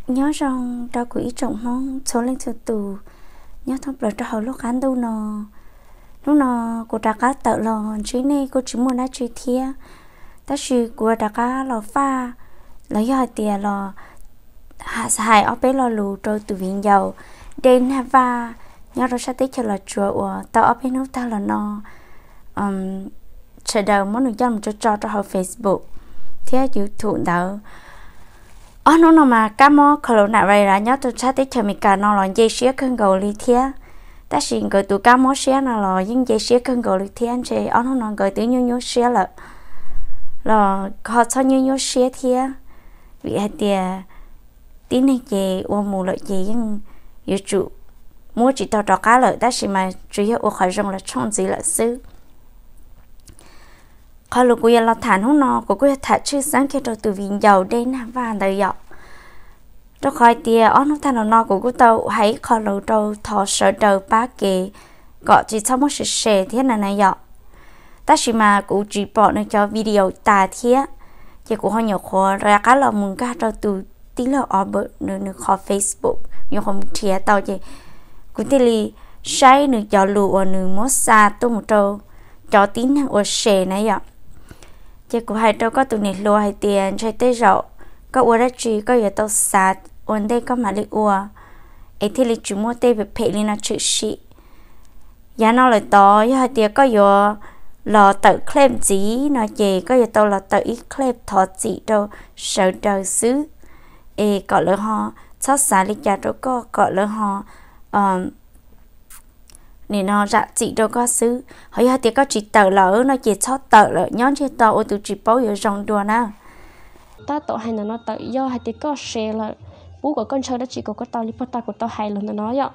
Nyob zoo rau kuv ib tsoom Hmoob txhua leej txhua tus nyob thoob plaws rau hauv lub qab ntuj no. Hnub no kuv rov qab tawm los ntsib nej kuj tsis muaj dab tsi thiab, tab sis kuv rov qab los faj los yog hais tias los hais ob peb lo lus rau tus viv ncaus Dej Nag Vaj nyob rau sab teb chaws Los Tsuas uas tau ob peb hnub tag los no sawv daws muab nws coj mus tso tso rau hauv Facebook thiab YouTube ntawd. Ob hnub no mas kab mob coronavirus nyob rau sab teb chaws Amelikas no los nce siab kawg nkaus li thiab, tab sis nkawd tus kab mob siab no los yeej nce siab kawg nkaus li thiab, ntshe ob hnub no nkawd twb nyuaj nyuaj siab lawm, los ho txhob nyuaj nyuaj siab thiab, vim hais tias tib neeg ces ua mus lawm ces yeej yuav tsum muab tsis tau rov qab lawm, tab sis mas tsuas yog ua qhov zoo los tshooj ntxiv lawm xwb. Qhov lus kuv yuav los tham hnub no kuv kuj yuav tham tshwj xeeb kiag rau tus viv ncaus Dej Nag Vaj ntawd yom. Rau qhov hais tias ob hnub tag los no kuv kuj tau hais ib qho lus rau thov sawv daws pab kev kom tsis txhob muab share share thiab na na yom. Tab sis mas kuv tsis pom nws cov video tas thiab, ces kuv ho nyuam qhuav rov qab los mus nkag rau tus tij laug Albert nws nws qhov Facebook, nyuam qhuav mus nrhiav tau ces kuv thiaj li saib nws cov lus uas nws muab xa tuaj mus rau cov tib neeg uas share na yom. Ces kuv hais rau koj tus niam hluas hais tias ntshe tej zaum koj ua dab tsi koj yuav tau xav ua ntej koj mam li ua, es thiaj li tsis muaj tej phem li no tshwm sim. Yav no lawm tod yog hais tias koj yuav los tawm clip ntxiv no ces koj yuav tau los tawm ib clip thov txim rau sawv daws xwb, es kom lawv ho txhob xav li cas rau koj, kom lawv ho nim no zam txim rau koj xwb. Ho yog hais tias koj tsis tawm lawm no ces txhob tawm lawm, nyob ntsiag to ua tus tsis paub yuav zoo dua na. Tab tom hais ntawm no tawm yog hais tias koj share lawm, pub kom koj ntshaw dab tsi kom koj tau li pog tag kuv tau hais los ntawm no yom.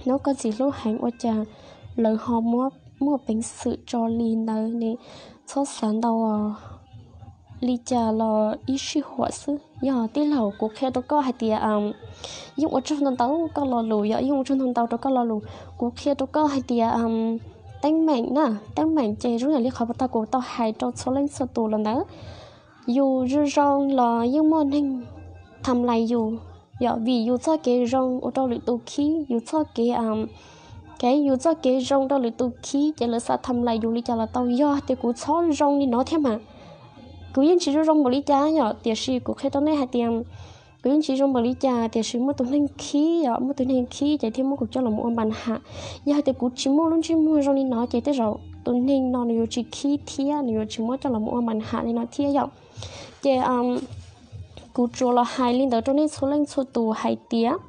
Nov koj txiv hlub heev ua cas lawv ho muaj peev xwm tso li ntawd ne, txhob xav ntau li cas los ib sij huam xwb. Yog tij laug kuv qhia rau koj hais tias yeej ua tsaug ntau ntau koj lo lus, yog yeej ua tsaug ntau ntau rau koj lo lus. Kuv qhia rau koj hais tias teeb meem na, teeb meem ces zoo yam li qhov puag ta kuv tau hais rau txhua leej txhua tus los ntawd, yus zoo zoo los yeej muaj neeg tham lais yus, yog vim yus txoj kev zoo ua rau lwm tus khib, yus txoj kev, kev yus txoj kev zoo rau lwm tus khib ces lawv xav tham lais yus li cas los tau. Yog tias kuv txhob zoo li no thiab mas kuv yeej tsis zoo zoo npaum li cas yom, tiam sis kuv qhia rau nej hais tias kuv yeej tsis zoo npaum li cas, tiam sis muaj tus neeg khib yom, muaj tus neeg khib ces thiaj muab kuv coj los mus ua npa ham. Yog hais tias kuv tsis muaj lub ntsej muag zoo li no ces tej zaum tus neeg no nws yuav tsis khib thiab nws yuav tsis muab coj los mus ua npa ham li no thiab yom. Ces kuv tsuas los hais li ntawd rau nej txhua leej txhua tus hais tias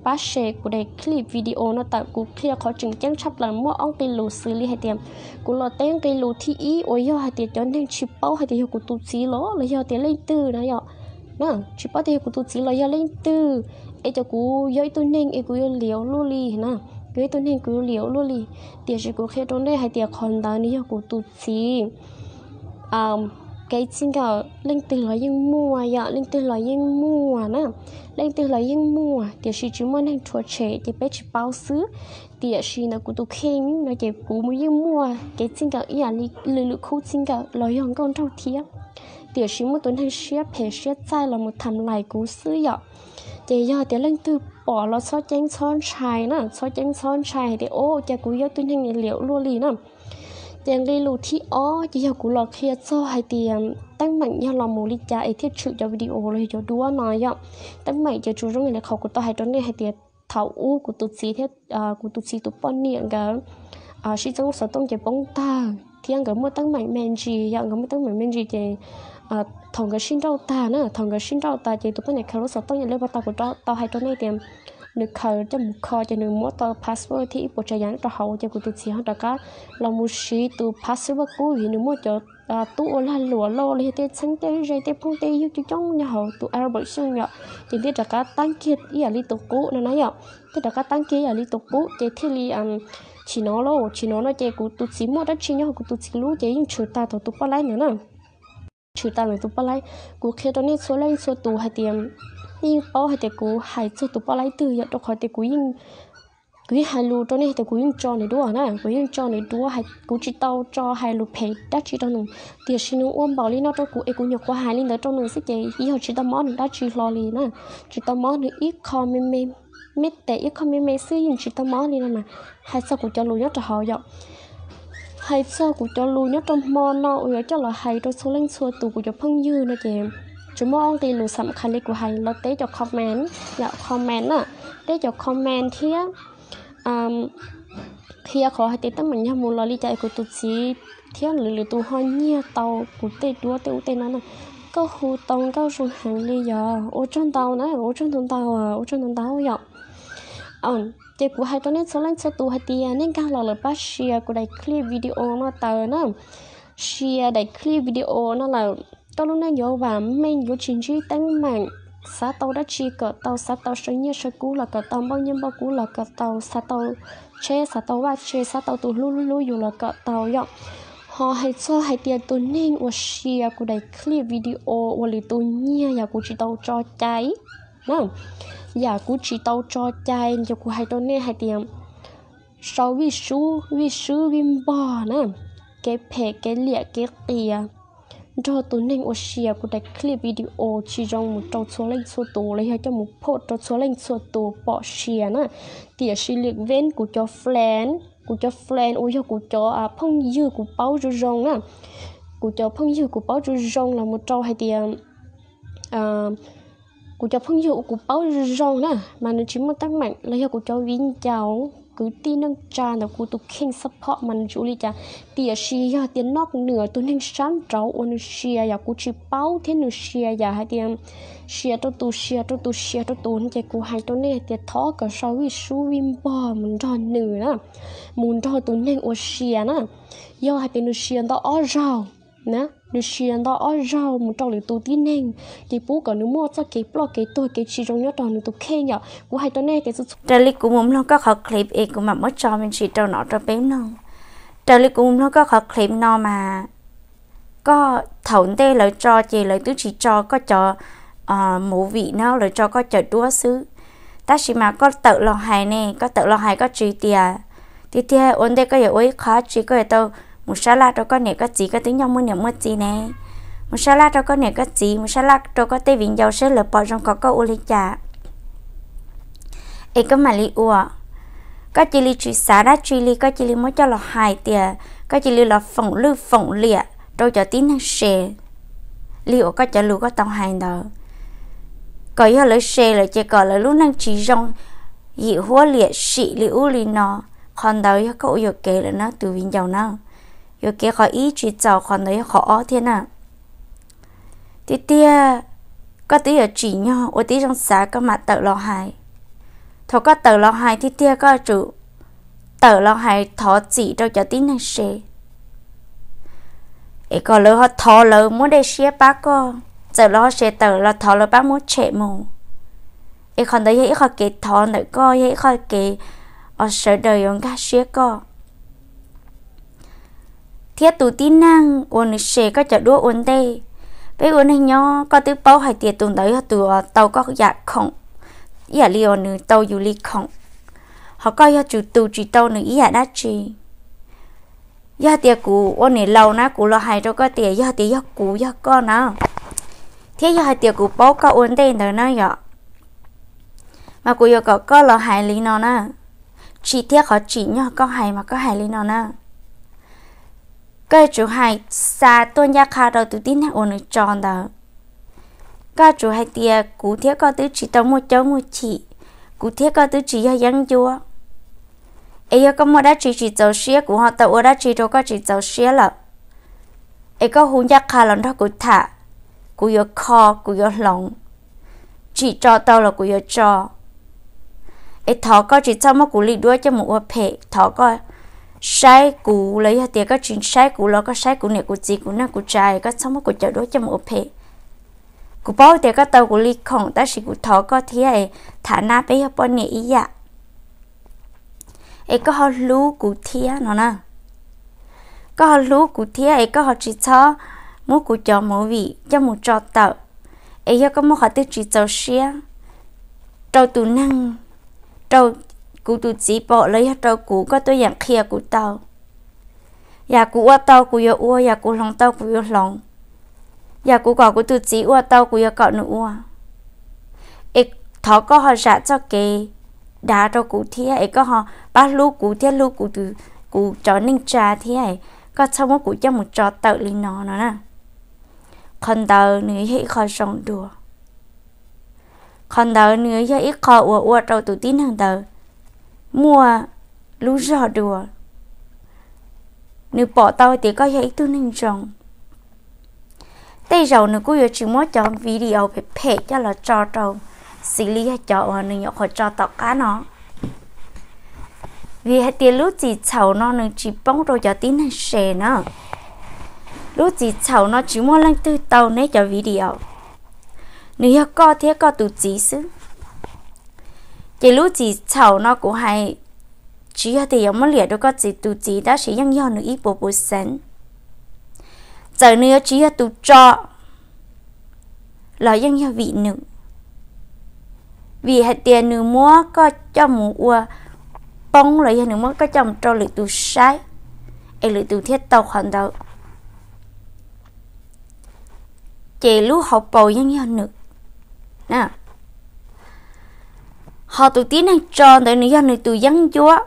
pab share kuv daim clip video no tawm. Kuv qhia qhov tseem ceeb tshaj plaws muaj ob nqe lus xws li hais tias kuv los teb nqe lus thib ib uas yog hais tias cov neeg tsis paub hais tias yog kuv tus txiv los los yog tias leej twg na yom, tsis paub tias yog kuv tus txiv los yog leej twg, es cov kuv yog ib tug neeg es kuv yuav liam ua luaj li na, kuv yog ib tug neeg kuv yuav liam ua luaj li. Tiam sis kuv qhia rau nej hais tias qhov ntawd nws yog kuv tus txiv kev txij nkawm. Leej twg los yeej muaj yom, leej twg los yeej muaj na, leej twg los yeej muaj, tiam sis tsis muaj neeg rhuav tshem ces peb tsis paub xwb. Tiam sis ntawm kuv tus kheej no ces kuv yeej muaj kev txij nkawm ib yam li lwm lwm khub txij nkawm los yog nkauj nraug thiab, tiam sis muaj tus neeg siab phem siab txaij los mus tham lais kuv xwb yom. Ces yog tias leej twg pom los txhob ceeb txhob ntshai na, txhob ceeb txhob ntshai hais tias o cas kuv yog tus neeg liam ua luaj li na. Ces nqe lus thib ob ces yog kuv los qhia txog hais tias teeb meem yog los mus li cas es thiaj tshwm cov video los yog cov duab no yom. Teeb meem ces tsuas zoo li qhov kuv tau hais rau nej hais tias thaum ub kuv tus txiv thiab kuv tus txiv tus poj niam nkawd sib txeeb lub xov tooj ces poob tag thiab nkawd muaj teeb meem me ntsis yom, nkawd muaj teeb meem me ntsis ces thaum nkawd sib nrauj tag na, thaum nkawd sib nrauj tag ces tus poj niam khaws lub xov tooj yam li pog tau kuv tau hais rau nej tias nws khaws coj mus kho ces nws muab tau password thiab ib puas tsav yam rau hauv ces kuv tus txiv ho rov qab los mus siv tus password qub vim nws muaj cov tub ua lag luam loj los yog tej txheeb tej ze tej phooj tej ywg coob coob nyob hauv tus Albert Xyooj yom, ces thiaj rov qab tab kiag ib yam li tus qub no na yom. Thiaj rov qab tab kiag ib yam li tus qub ces thiaj li tsis hnov lauj, tsis hnov no ces kuv tus txiv muaj dab tsi nyob hauv kuv tus txiv lub ces yeej tshwm tag thaum tus poj laib ntawd na. Tshwm tag ntawm tus poj laib. Kuv qhia rau nej txhua leej txhua tus hais tias nej yeej paub hais tias kuv hais txog tus poj laib twg yom, rau qhov tias kuv yeej Kuv yeej hais lus rau nej tias kuv yeej tso nws duab na, kuv yeej tso nws duab, kuv tsis tau tso hais lus phem dab tsi rau nws, tiam sis nws ua npaum li no rau kuv es kuv nyuam qhuav hais li ntawd rau nws xwb ces yog tsis tau mob nws dab tsi hlo li na, tsis tau mob nws ib qho me me, me tes ib qho me me xwb yeej tsis tau mob li no mas. Hais txog kuv cov lus nyob rau hauv yom, hais txog kuv cov lus nyob rau hmo no uas yuav coj los hais rau txhua leej txhua tus kuv cov phooj ywg no ces tsis muaj ob nqe lus xam qhas li kuv hais los teb cov comment, yom, comment na, teb cov comment thiab qhia qhov hais tias teeb meem yog mus los li cas es kuv tus txiv thiab lwm lwm tus ho nyiag tau kuv tej duab tej ub tej no na. Koj hu tau nkauj zoo heev li yog ua tsaug ntau na, ua tsaug ntau ntau, ua tsaug ntau ntau yom. Ces kuv hais rau nej txhua leej txhua tus hais tias nej nkag los lawm pab share kuv daim clip video no tawm na, share daim clip video no lawm koj lub neej yuav vam meej, yuav tsis ntsib teeb meem, xav tau dab tsi kom tau, xav tau saw nyiaj saw kub los kom tau, npauj nyiaj npauj kub los kom tau, xav tau tsheb, xav tau vaj tse, xav tau tus hlub hlub yus los kom tau yom. Ho hais txog hais tias tus neeg uas share kuv daim clip video uas lwm tus nyiag yam kuv tsis tau tso cai na, yam kuv tsis tau tso cai ces kuv hais rau nej hais tias sau vij sub vij swb vij npog na, kev phem kev liam kev qias nrog tus neeg uas share kuv daim clip video tsis zoo mus rau txhua leej txhua tus los yog coj mus post rau txhua leej txhua tus pom share na. Tiam sis li ven kuv cov friend, kuv cov friend uas yog kuv cov phooj ywg kuv paub zoo zoo na, kuv cov phooj ywg kuv paub zoo zoo los mus rau hais tias kuv cov phooj ywg uas kuv paub zoo zoo na mas nws tsis muaj teeb meem, los yog kuv cov viv ncaus kwv tij neej tsa ntawm kuv tus kheej support mas nws tsis ua li cas. Tiam sis yog tias noj nws tus neeg sab nraud uas nws share yam kuv tsis paub thiab nws share yam hais tias share rau tus share rau tus share rau tus no ces kuv hais rau nej hais tias thov kom sau vij sub vij npog mus nrog nws na, mus nrog tus neeg uas share na. Yog hais tias nws share ntau ob zaug na, nws share ntau ob zaug mus rau lwm tus tib neeg ces pub kom nws muaj txoj kev ploj kev tuag kev tsis zoo nyob rau nws tus kheej yom. Kuv hais rau nej tias txhua txhua raws li kuv mus mloog koj qhov clip es kuv mam muab tso me ntsis rau no rau peb mloog. Raws li kuv mus mloog koj qhov clip no mas koj thaum ntej lawv tso ces lawv twb tsis tso koj cov movie na, lawv tso koj cov duab xwb. Tab sis mas koj tawm los hais ne, koj tawm los hais koj tsis tias tiag tiag ua ntej koj yuav ua ib qho dab tsi koj yuav tau mus sab laj rau koj niam koj txiv, koj twb nyob muaj niam muaj txiv ne, mus sab laj rau koj niam koj txiv, mus sab laj rau koj tej viv ncaus seb lawv pom zoo kom koj ua li cas es koj mam li ua. Koj cia li tsis xav dab tsi li, koj cia li muab coj los hais tias koj cia li los foom lwj foom liam rau cov tib neeg share li uas koj cov lus koj tau hais ntawd, kom yog lawv share lawm ces kom lawv lub neej tsis zoo, yim huab liam sim li ub li no. Qhov ntawd yog koj ua yuam kev lawm na tus viv ncaus na. Yuam kev qhov ib tsis txaus, qhov ntawd yog qhov ob thiab na. Tiag tiag koj twb yuav tsim nyog ua tib zoo xav koj mam tawm los hais. Thaum koj tawm los hais tiag tiag koj yuav tsum tawm los hais thov txim rau cov tib neeg share es kom lawv ho thov lawv muab dej siab pab koj, txawm lawv ho share tawm los thov lawv pab muab tshem mus. Es qhov ntawd yog ib qho kev thov ntawm koj, yog ib qho kev uas sawv daws yuav nkag siab koj. Thiab tus tib neeg uas nws share koj cov duab ua ntej, peb ua neeg nyob koj twb paub hais tias tus ntawd yog tus uas tau koj yam khoom ib yam li uas nws tau yus li khoom, ho koj yog tus tsis tau nws ib yam dab tsi. Yog tias kuv ua niam laus na kuv los hais rau koj tias yog tias yog kuv yog koj na, thiab yog hais tias kuv paub koj ua ntej ntawd na yom, mas kuv yuav kom koj los hais li no na. Tsim thiab qhov tsim nyog koj hais mas koj hais li no na. Koj yuav tsum hais xa tuaj ncaj qha rau tus tib neeg uas nws tso ntawd. Koj yuav tsum hais tias kuv thiab koj twb tsis tau muaj caub muaj chim, kuv thiab koj twb tsis yog yeeb ncuab. Es yog koj muaj dab tsi tsis txaus siab kuv ho tau ua dab tsi rau koj tsis txaus siab lawm, es koj hu ncaj qha los nrog kuv tham, kuv yuav kho, kuv yuav hloov, tsim tso tau los kuv yuav tso. Es thov koj tsis txhob muab kuv li duab coj mus ua phem, thov koj saib kuv los yog tias koj tsis saib kuv los koj saib kuv niam kuv txiv kuv neej kuv tsa, koj txhob muab kuv cov duab coj mus ua phem. Kuv paub tias koj tau kuv li khoom tab sis kuv thov koj thiab es tham nab peb yog poj niam ib yam. Es koj ho hlub kuv thiab no na. Koj ho hlub kuv thiab es koj ho tsis txhob muab kuv cov movie coj mus tso tawm. Es yog koj muaj qhov twg tsis txaus siab rau tus neeg, rau kuv tus txiv pom los yog rau kuv, koj tuaj yeem qhia kuv tau. Yam kuv ua tau kuv yuav ua, yam kuv hloov tau kuv yuav hloov, yam kuv kom kuv tus txiv ua tau kuv yuav kom nws ua. Es thov koj ho zam txoj kev dav rau kuv thiab, es koj ho pab hlub kuv thiab hlub kuv, kuv cov neej tsa thiab. Koj txhob muab kuv coj mus tso tawm li no no na. Qhov ntawd nws yog ib qho zoo dua. Qhov ntawd nws yog ib qho uas ua rau tus tib neeg ntawd muaj lub zog dua. Nws pom tau tias koj yog ib tug neeg zoo. Tej zaum nws kuj yuav tsis muab cov video phem phem coj los tso rau, xws li yog cov uas nws nyuam qhuav tso tom qab no. Vim hais tias lub txim txhaum no nws tsis poob rau cov tib neeg se na. Lub txim txhaum no tsis muaj leej twg tau neb cov video. Nws yog koj thiab koj tus txiv xwb. Ces lub txim txhaum no kuv hais tsis yog tias yuav muab liam rau koj tus txiv, tab sis yeej yog nws ib puas puas xeev. Txawm nws yuav tsis yog tus tso los yeej yog vim nws. Vim hais tias nws muab koj coj mus ua poob los yog nws muab koj coj mus rau lwm tus saib, es lwm tus thiaj tau qhov ntawd. Ces lub hauv paus yeej yog nws. Ho tus tib neeg tso ntawd nws yog nws tus yeeb ncuab.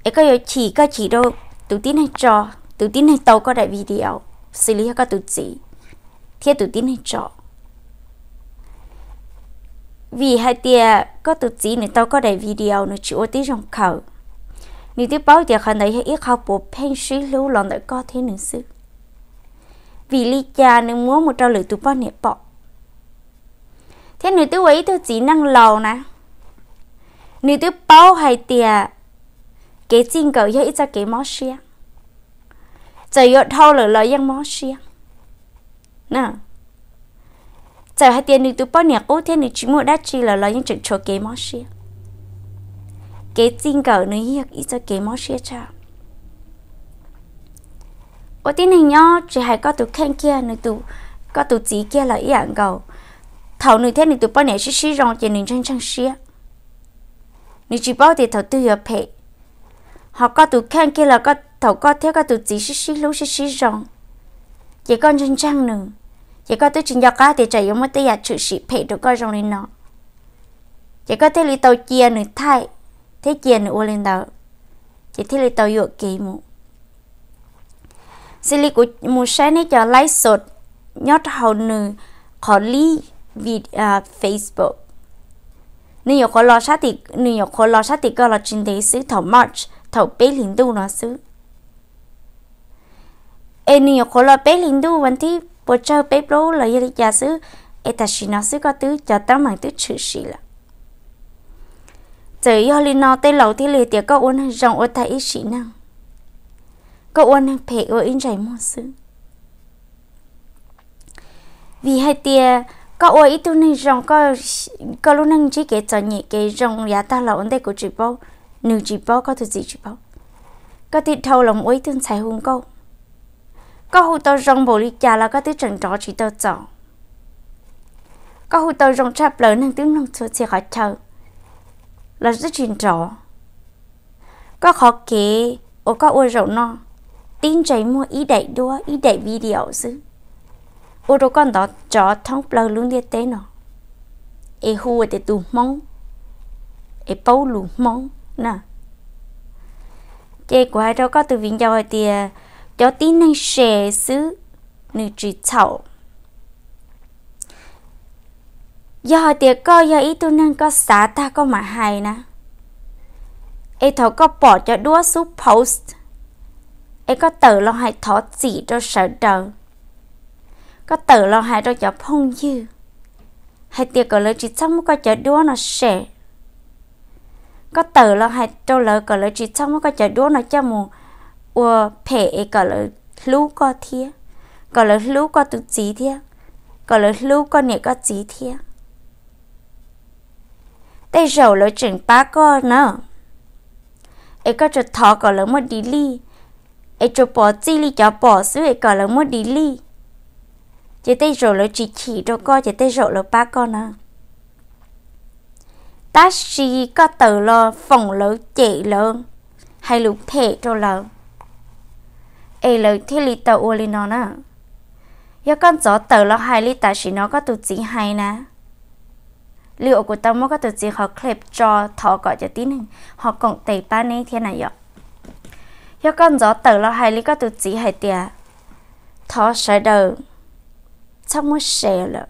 Es koj yuav chim, koj chim rau tus tib neeg tso, tus tib neeg tau koj daim video, xws li yog koj tus txiv thiab tus tib neeg tso. Vim hais tias koj tus txiv nws tau koj daim video nws tsis ua tib zoo khaws. Nws twb paub tias qhov ntawd yog ib qho puav pheej sib hlub los ntawm koj thiab nws xwb. Vim li cas nws muab mus rau lwm tus poj niam pom? Thiab nws twb ua ib tug txiv neej laus na, nws twb paub hais tias kev txij nkawm yog ib txoj kev mob siab. Txawm yuav dhau lawm los yeej mob siab. Txawm hais tias nws tus poj niam qub thiab nws tsis muaj dab tsi lawm los yeej tseem tshuav kev mob siab. Kev txij nkawm nws yog ib txoj kev mob siab tshaj. Ua tib neeg nyob tsis hais koj tus kheej kiag, nws tus, koj tus txiv kiag los ib yam nkaus. Thaum nws thiab nws tus poj niam sib sib zoo ces nws ntseeg ntseeg siab, nws tsis paub tias thaum twg yuav phem. Ho koj tus kheej kiag los thaum koj thiab koj tus txiv sib sib hlub sib sib zoo, ces koj ntseeg ntseeg nws, ces koj twb tsis nco qab tias tsam yuav muaj tej yam tshwm sim phem rau koj zoo li no, ces koj thiaj li tau cia nws thaij thiab cia nws ua li ntawd, ces thiaj li tau yuam kev mus. Xws li kuv mus saib neb cov live show nyob rau hauv nws qhov lib Facebook, nws nyuam qhuav los, nws nyuam qhuav los sab tim ko los tsis ntev xwb, thaum March, thaum peb hlis ntuj no xwb. Es nws nyuam qhuav los peb hlis ntuj, vas thib puas tsawg, peb plaub los yog li cas xwb, es tam sim no xwb koj twb cov teeb meem twb tshwm sim lawm. Txawm yog li no tej laus thiaj li tias koj ua neeg zoo ua tag ib sim neej, koj ua neeg phem ua ib ntsais muag xwb. Vim hais tias koj ua ib tug neeg zoo, koj lub neej ntsib kev txom nyem kev zoo yav tag los ua ntej kuv tsis paub, nws tsis paub, koj tus txiv tsis paub, koj thiaj dhau los ua ib tug ntxhais hu nkauj. Koj hu tau zoo npaum li cas los koj twb tseem nrov tsis tau txaus. Koj hu tau zoo tshaj plaws, neeg twb mloog txhua txhia qhov chaw los twb tsis nrov. Koj qhov kev uas koj ua zaum no tib ntsais muag ib daim duab ib daim video xwb, ua rau koj ntov nrov thoob plaws lub ntiaj teb no, es hu tias tus Hmoob, es paub lus Hmoob na. Ces kuv hais rau koj tus viv ncaus hais tias cov tib neeg se xwb, nws tsis txhaum. Yog hais tias koj yog ib tug neeg koj xav tag koj mam hais na, es thaum koj pom cov duab xub post, es koj tawm los hais thov txim rau sawv daws, koj tawm los hais rau cov phooj ywg hais tias kom lawv tsis txhob muab koj cov duab no share, koj tawm los hais rau lawv kom lawv tsis txhob muab koj cov duab no coj mus ua phem es kom lawv hlub koj thiab, kom lawv hlub koj tus txiv thiab, kom lawv hlub koj niam koj txiv thiab. Tej zaum lawv tseem pab koj na, es koj tsuas thov kom lawv muab delete, es tsuas pom txij li cov pom xwb es kom lawv muab delete, ces tej zaum lawv tsis chim rau koj ces tej zaum lawv pab koj na. Tab sis koj tawm los foom lawv cem lawv, hais lus phem rau lawv, es lawv thiaj li tau ua li no na. Yog koj ntxov tawm los hais li tam sim no koj tus txiv hais na, li uas kuv tau muab koj tus txiv qhov clip tso, thov kom cov tib neeg ho koom tes pab neb thiab na yom. Yog koj ntxov tawm los hais li koj tus txiv hais tias, thov sawv daws txhob muab share lawm,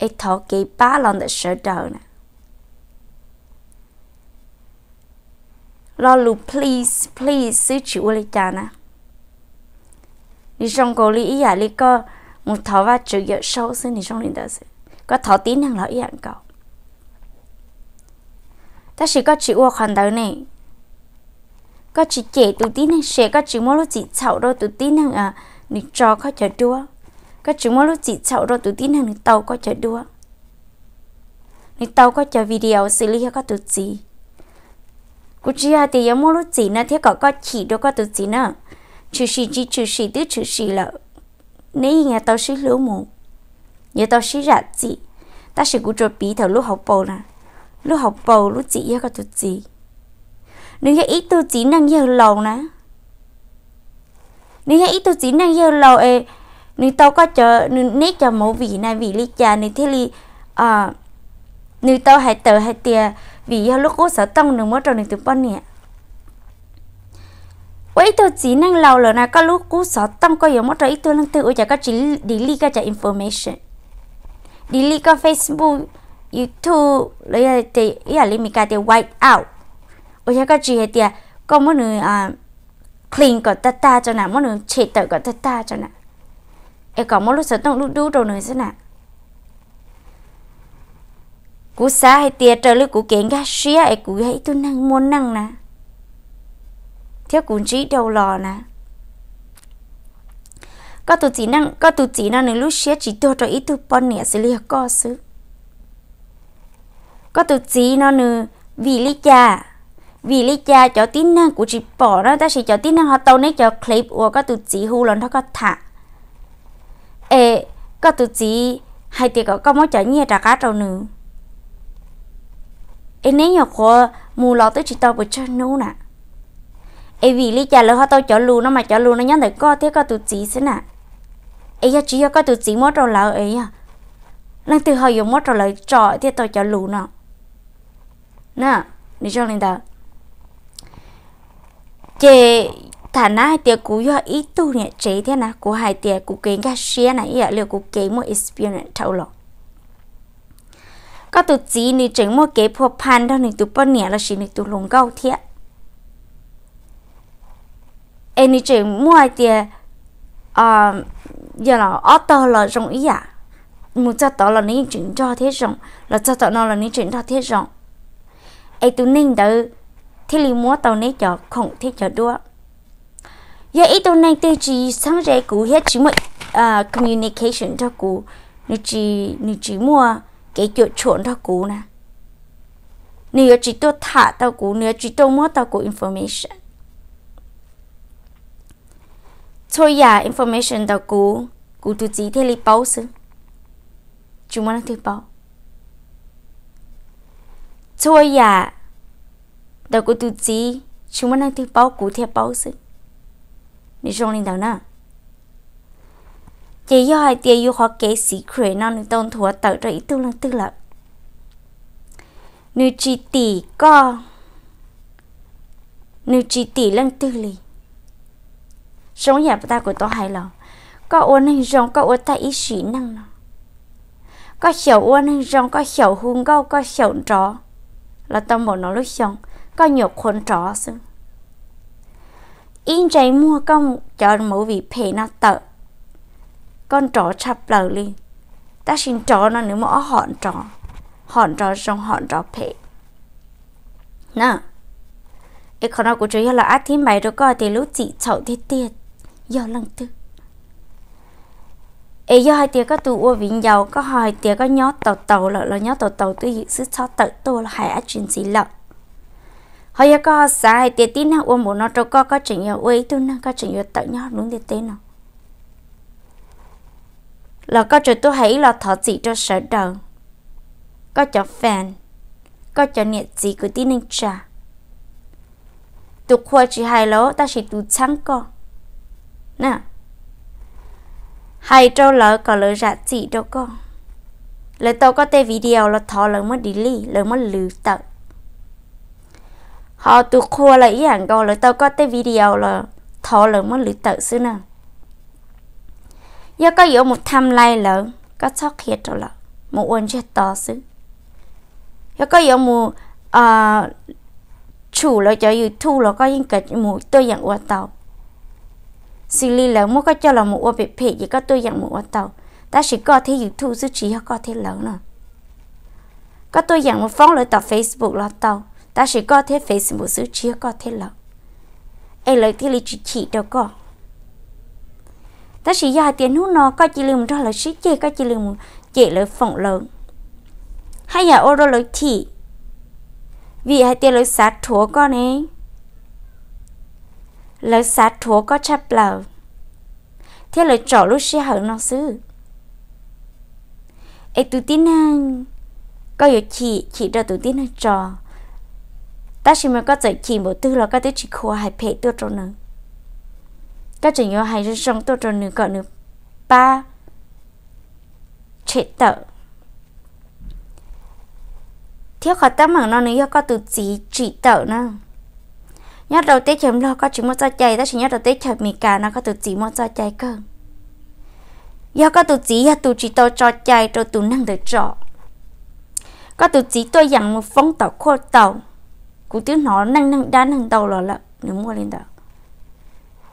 es thov kev pab los ntawm sawv daws na. Lo lus please, please xwb tsis ua li cas na. Nws zoo nkaus li ib yam li koj mus thov Vajtswv Yawmsaub xwb, nws zoo li ntawd xwb. Koj thov tib neeg los ib yam nkaus. Tab sis koj tsis ua qhov ntawd ne. Koj tsis cem tus tib neeg se, koj tsis muab lub txim txhaum rau tus tib neeg nws tso koj cov duab. Koj tsis muab lub txim txhaum rau tus tib neeg nws tau koj cov duab, nws tau koj cov video xws li yog koj tus txiv. Kuv tsis yog hais tias yuav muab lub txim no thiab kom koj chim rau koj tus txiv na. Tshwm sim tsis tshwm sim twb tshwm sim lawm, neb yeej yuav tau sib hlub mus, yuav tau sib zam txim. Tab sis kuv tsuas piv thaum lub hauv paus na, lub hauv paus lub txim yog koj tus txiv. Nws yog ib tug txiv neej yawg laus na. Nws yog ib tug txiv neej yawg laus es nws tau koj cov, neb cov movie na, vim li cas nws thiaj li, nws tau hais tawm hais tias vim yog lub qub xov tooj nws muab rau nws tus poj niam. Ua ib tug txiv neej laus lawm na, koj lub qub xov tooj koj yuav muab rau ib tug leej twg, ua cas koj tsis delete koj cov information, delete koj Facebook, YouTube los yog ib yam li Meskas tias wipe out? Ua cas koj tsis hais tias koj muab nws clean kom tag tag tso na, muab nws tshem tawm kom tag tag tso na, es kom muab lub xov tooj dub dub rau nws xwb na. Kuv xav hais tias raws li kuv kev nkag siab es kuv yog ib tug neeg muaj neej na, thiab kuv ntsib dhau los na, koj tus txiv, koj tus txiv no nws lub siab tsis tuag rau ib tug poj niam xws li yog koj xwb. Koj tus txiv no nws, vim li cas, vim li cas cov tib neeg kuv tsis pom na, tab sis cov tib neeg ho tau neb cov clip uas koj tus txiv hu los nrog koj tham, es koj tus txiv hais tias kom koj muab cov nyiaj rov qab rau nws, es neb nyuam qhuav mus los twb tsis tau pes tsawg hnub na, es vim li cas lawv ho tau cov lus no mas cov lus no nyob ntawm koj thiab koj tus txiv xwb na, es yog tsis yog koj tus txiv muab rau lawv es yog leej twg ho yuav muab rau lawv tso thiaj tau cov lus no? Nws zoo li ntawd. Ces tham nab hais tias kuv yog ib tug niam tsev thiab na, kuv hais tias kuv kev nkag siab na ib yam li kuv kev muaj experience dhau los. Koj tus txiv nws tseem muaj kev phua pha nrog nws tus poj niam lossis nws tus hluas nkauj thiab, es nws tseem muaj hais tias, yog los ob tog los zoo ib yam, mus txog tod los nws yeej tseem nrog thiab zoo, los txog tom no los nws tseem nrog thiab zoo, es tus neeg ntawd thiaj li muab tau neb cov khoom thiab cov duab. Yog ib tug neeg twg tsis txheeb ze kuv thiab tsis muaj communication nrog kuv, nws tsis muaj kev cuam tshuam nrog kuv na, nws yuav tsis tuaj tham tau kuv, nws yuav tsis tuaj muab tau kuv information. Txhua yam information ntawm kuv, kuv tus txiv thiaj li paub xwb, tsis muaj leej twg paub. Txhua yam ntawm kuv tus txiv tsis muaj leej twg paub, kuv thiaj paub xwb. Nws zoo li ntawd na. Ces yog hais tias yus qhov kev secret no nws tau nthuav tawm rau ib tug leej twg lawm, nws tsis tim koj, nws tsis tim leej twg li. Zoo yam puas tas kuv tau hais los, koj ua neeg zoo koj ua tag ib sim neej no, koj xyaum ua neeg zoo, koj xyaum hu nkauj, koj xyaum nrov los tau npaum no lub xyoo, koj nyuam qhuav nrov xwb. Ib ntsais muag koj cov movie phem no tawm, koj nrov tshaj plaws li. Tab sis nrov no nws muaj ob hom nrov, hom nrov zoo, hom nrov phem na. Es qhov no kuv tsuas yog los ab thib npais rau koj tias lub txim txhaum tiag tiag yog leej twg. Es yog hais tias koj tus ua viv ncaus koj ho hais tias koj nyob tau tau lawm los nyob tau tau twj ywm xwb, txhob tawm tuaj los hais dab tsi ntxiv lawm. Ho yog koj ho xav hais tias tib neeg ua npaum no rau koj, koj tseem yuav ua ib tug neeg koj tseem yuav tawm nyob lub ntiaj teb no, los koj tsuas tuaj hais ib los thov txim rau sawv daws, koj cov fan, koj cov niam txiv kwv tij neej tsa. Tus qhua tsis hais lawm tab sis tus txheeb koj na, hais rau lawv kom lawv zam txim rau koj. Lawv tau koj tej video los thov lawv muab delete, lawv muab lwv tawm. Ho tus qhua los ib yam nkaus, lawv tau koj tej video los thov lawv muab lwv tawm xwb na. Yog koj yuav mus timeless lawv, koj txhob qhia rau lawv, mus ua ntsiag to xwb. Yog koj yuav mus tshum lawv cov YouTube los koj yeej mus tuaj yeem ua tau. Xws li lawv muab koj coj los mus ua phem phem ces koj tuaj yeem mus ua tau, tab sis koj thiab YouTube xwb tsis yog koj thiab lawv no. Koj tuaj yeem mus foob lawv tom Facebook los tau, tab sis koj thiab Facebook xwb tsis yog koj thiab lawv, es lawv thiaj li tsis chim rau koj. Tab sis yog hais tias hnub no koj cia li mus nrog lawv sib ceg, koj cia li mus cem lawv foom lawv, haj yam ua rau lawv chim, vim hais tias lawv xav rhuav koj ne, lawv xav rhuav koj tshaj plaws, thiab lawv tsom lub sij hawm no xwb. Es tus tib neeg, koj yuav chim, chim rau tus tib neeg tso, tab sis mas koj txawm chim npaum twg los koj twb tsis khuav hais phem tuaj rau nws. Koj tseem yuav hais zoo zoo tuaj rau nws kom nws pab tshem tawm. Thiab qhov teeb meem no nws yog koj tus txiv tsim tawm na. Nyob rau teb chaws Nplog koj tsis muaj txoj cai, tab sis nyob rau teb chaws Amelikas no koj tus txiv muaj txoj cai kawg. Yog koj tus txiv yog tus tsis tau tso cai rau tus neeg ntawd tso, koj tus txiv tuaj yeem mus foob tom khuaj tau. Kuv twb hnov neej neeg dab neeg ntau los lawm nws muaj li ntawd.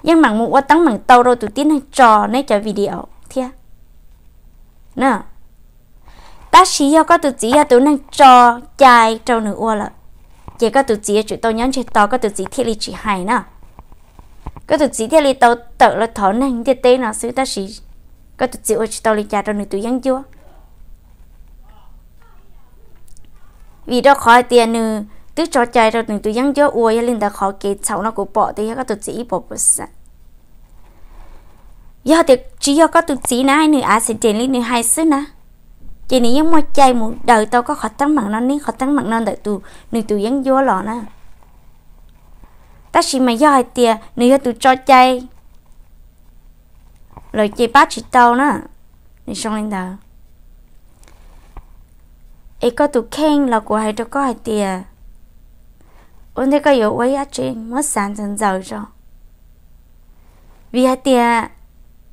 Yeej meem mus ua teeb meem tau rau tus tib neeg tso neb cov video thiab na. Tab sis yog koj tus txiv yog tus neeg tso cai rau nws ua lawm, ces koj tus txiv yuav tsum tau nyob ntsiag to, koj tus txiv thiaj li tsis hais na. Koj tus txiv thiaj li tau tawm los thov neeg ntiaj teb no xwb, tab sis koj tus txiv ua tsis tau li cas rau nws tus yeeb ncuab. Vim rau qhov hais tias nws twb tso cai rau nws tus yeeb ncuab ua, yog li ntawd qhov kev txhaum no kuv pom tias yog koj tus txiv ib puas puas xees. Yog tias tsis yog koj tus txiv na, nws accident li nws hais xwb na, ces nws yeej muaj cai mus daws tau koj qhov teeb meem no, neb qhov teeb meem no ntawm tus, nws tus yeeb ncuab los na. Tab sis mas yog hais tias nws yog tus tso cai lawm ces pab tsis tau na, nws zoo li ntawd. Es koj tus kheej los kuv hais rau koj hais tias, ua ntej koj yuav ua ib yam tsev muab xav ntxaws ntxaws tso, vim hais tias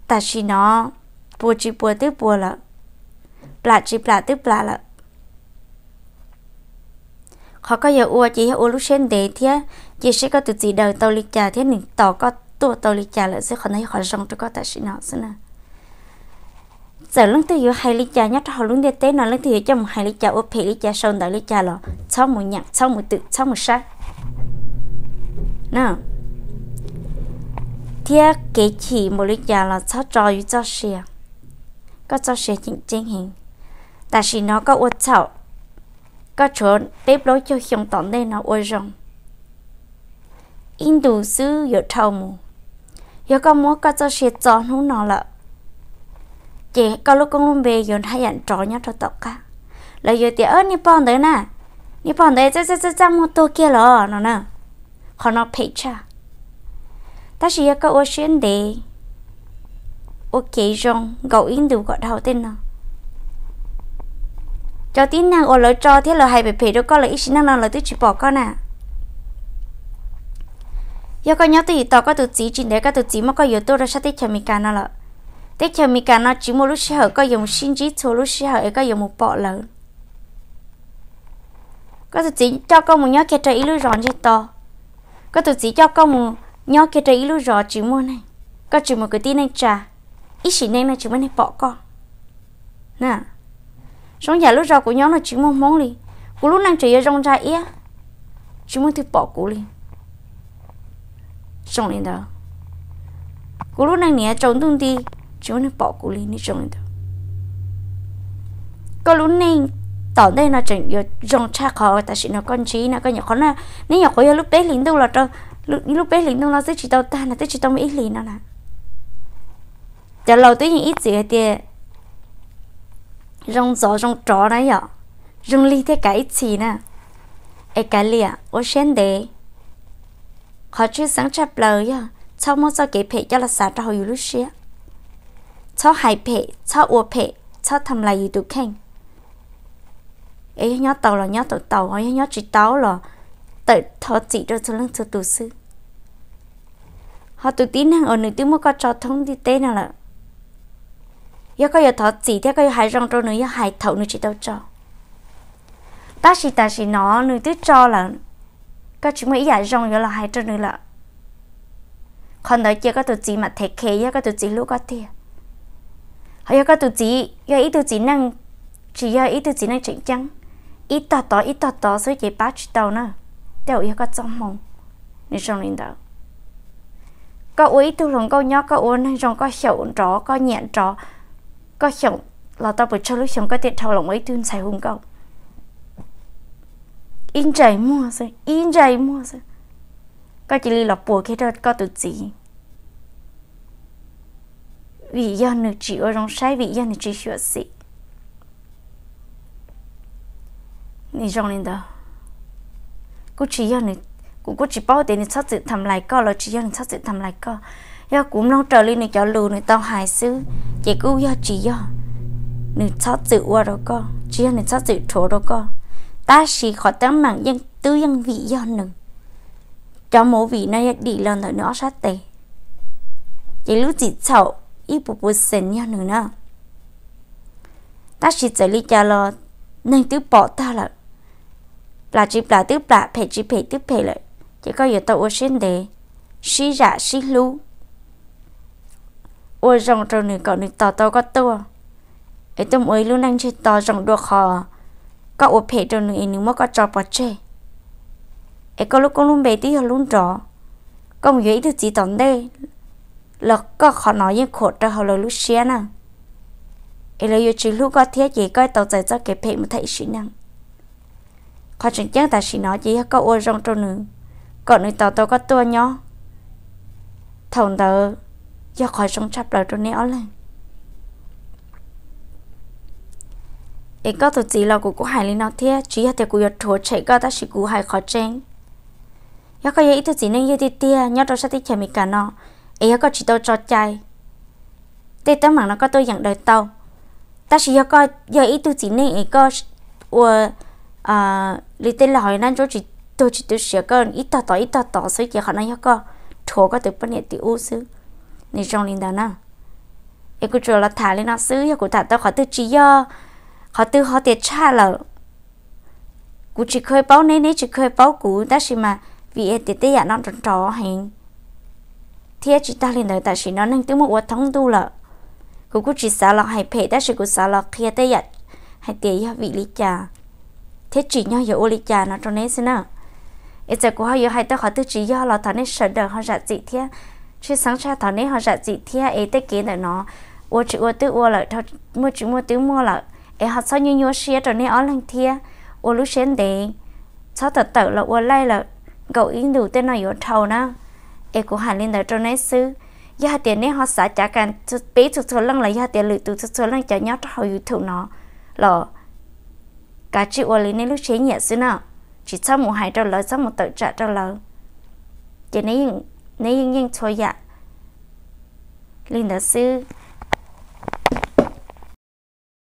tam sim no puas tsis puas twb puas lawm, plam tsis plam twb plam lawm. Qhov koj yuav ua ces yog ua lub siab ntev thiab cia seb koj tus txiv daws tau li cas thiab nws tos koj tuaj tau li cas lawm xwb, qhov ntawd yog qhov zoo rau koj tam sim no xwb na. Txawm leej twg yuav hais li cas nyob rau hauv lub ntiaj teb no, leej twg yuav coj mus hais li cas, ua phem li cas, sau ntawv li cas los txhob mus nyeem, txhob mus twm, txhob mus saib na. Thiab kev chim npaum li cas los txhob tso yus txoj sia. Koj txoj sia ceeb heev. Tam sim no koj ua txhaum, koj tshuav peb plaub caug xyoo tom ntej no ua zoo, ib ntus xwb yuav dhau mus. Yog koj muab koj txoj sia txo hnub no lawm, ces koj lub koob lub npe yuav haj yam nrov nyob rau tom qab. Lawv yuav tias, niag pog ntawd na, niag pog ntawd txaj txaj txaj muag tuag kiag los no na. Qhov no phem tshaj. Tab sis yog koj ua siab ntev, ua kev zoo nkaus ib ntus kom dhau tej no, cov tib neeg uas lawv tso thiab lawv hais phem phem rau koj lawm ib sim neej no lawv twb tsis pom koj na. Yog koj nyob twj ywm tos koj tus txiv, tsis ntev koj tus txiv muab koj yuav tuaj rau sab teb chaws Amelikas no lawm. Teb chaws Amelikas no tsis muaj lub sij hawm koj yuav mus sib ntsib txhua lub sij hawm es koj yuav mus pom lawv. Koj tus txiv coj koj mus nyob kiag rau ib lub zos ntsiag to, koj tus txiv coj koj mus nyob kiag rau ib lub zos tsis muaj neeg, koj tsis muaj kwv tij neej tsa, ib sim neej no tsis muaj neeg pom koj. Zoo yam lub zos kuv nyob no tsis muaj Hmoob li, kuv lub neej tseem yuav zoo ntsa iab, tsis muaj twg pom kuv li. Zoo li ntawd, kuv lub neej niaj tsaus ntuj nti, tsis muaj neeg pom kuv li, zoo li ntawd. Koj lub neej tom ntej no tseem yuav zoo tshaj qhov tam sim no koj ntsib no, koj nyuam qhuav, neb nyuam qhuav yog lub peb hlis ntuj los rau, lub peb hlis ntuj no twb tsis tau tag no, twb tsis tau muaj ib hlis no na. Cov laus twb yeej ib txwm hais tias zoo ntxov zoo rov na yom, zoo lig thiaj kav ib txhis na. Es kav liam, ua siab ntev. Qhov tshwj xeeb tshaj plaws yog txhob muab txoj kev phem coj los xav rau hauv yus lub siab. Txhob hais phem, txhob ua phem, txhob tham lais yus tus kheej. Es yog nyob tau los nyob tau tau, yog nyob tsis tau los tawm thov txim rau txhua leej txhua tus xwb. Ho tus tib neeg uas nws twb muab koj tso thoob ntiaj teb no lawm, yog koj yuav thov txim thiab koj yuav hais zoo rau nws yog hais thaum nws tsis tau tso. Tab sis tam sim no nws twb tso lawm, koj tsis muaj ib yam zoo yuav los hais rau nws lawm. Qhov ntawd cia koj tus txiv mam them khe, yog koj tus txiv hlub koj tiag. Ho yog koj tus txiv yog ib tug txiv neej, tsis yog ib tug txiv neej tseem ceeb, ib tog tod ib tog tod xwb ces pab tsis tau na. Tej zaum yog koj txoj hmoo, nws zoo li ntawd. Koj ua ib tug hluas nkauj nyob, koj ua neeg zoo, koj xyaum nrov, koj nyiam nrov, koj xyaum los tau pes tsawg lub xyoo koj thiaj dhau los ua ib tug ntxhais hu nkauj. Ib ntsais muag xwb, ib ntsais muag xwb, koj cia li los puas kiag rau koj tus txiv. Vim yog nws tsis ua zoo saib, vim yog nws tsis xyuam xim. Nws zoo li ntawd, kuj tsis yog nws, kuv kuj tsis paub tias nws txhob txwm tham lais koj los tsis yog nws txhob txwm tham lais koj. Yog kuv mloog raws li nws cov lus nws tau hais xwb, ces kuj yog tsis yog nws txhob txwm ua rau koj, tsis yog nws txhob txwm rhuav rau koj. Tab sis qhov teeb meem yeej twb yeej vim yog nws. Cov movie no yog dim los ntawm nws ob sab tes, ces lub txim txhaum ib puas percent yog nws na. Tab sis txawm li cas los neeg twb pom tag lawm, plam tsis plam twb plam, phem tsis phem twb phem lawm, ces koj yuav tau ua siab ntev, sib zam sib hlub, ua zoo rau nws kom nws tos tau koj tuaj, es tuaj mus ua ib lub neej ntseg to zoo dua qhov koj ua phem rau nws es nws muab koj tso pov tseg. Es koj lub koob lub npe twb yog lub nrov, koj mus yuav ib tug txiv tom ntej los koj qhov no yeej khuam rau hauv lawv lub siab na. Es lawv yuav tsis hlub koj thiab ces koj tau txais txoj kev phem mus tag ib sim neej. Qhov tseem ceeb tam sim no ces yog koj ua zoo rau nws, kom nws tos tau koj tuaj nyob, thaum ntawd yog qhov zoo tshaj plaws rau neb ob leeg. Es koj tus txiv los kuv kuj hais li no thiab, tsis yog tias kuv yuav rhuav tshem koj tab sis kuv hais qhov tseeb. Yog koj yog ib tug txiv neej yawg tiag tiag nyob rau sab teb chaws Amelikas no, es yog koj tsis tau tso cai, tej teeb meem no koj tuaj yeem daws tau. Tab sis yog koj yog ib tug txiv neej es koj ua li tej laus hais, nab ntsuab tsis tuag tsis tu siav, koj ib tog tod ib tog tod xwb ces qhov no yog koj rhuav koj tus poj niam tim ub xwb. Nws zoo li ntawd na. Es kuv tsuas los tham li no xwb, yog kuv tham tau qhov twg tsis yog, qhov twg ho tias tshaj lawm, kuv tsis kheev paub neb, neb tsis kheev paub kuv, tab sis mas vim tias tej yam no nrov nrov heev, thiab tsis tag li ntawd tam sim no neeg twb muab ua thoob ntuj lawm. Kuv kuj tsis xav los hais phem tab sis kuv xav los qhia tej yam hais tias yog vim li cas thiab tsim nyog yuav ua li cas no rau neb xwb na. Es txawm kuv ho yuav hais tau qhov twg tsis yog los thov nej sawv daws ho zam txim thiab, tshwj xeeb tshaj thov neb ho zam txim thiab. Es tej kev ntawm no ua tsis ua twb ua lawm, muaj tsis muaj twb muaj lawm, es ho txhob nyuaj nyuaj siab rau neb ob leeg thiab. Ua lub siab ntev, txhob tawm tawm los ua laij lawm, nkaum ib ntus tej no yuav dhau na. Es kuv hais li ntawd rau neb xwb. Yog hais tias neb ho xav cav kas peb txhua txhua leej los yog tias lwm tus txhua txhua leej cov nyob rau hauv YouTube no los kav tsij ua li nej lub siab nyiam xwb na. Tsis txhob mus hais rau lawv, txhob mus tawm tsam rau lawv, ces neb yeej yeej txhua yam li ntawd xwb.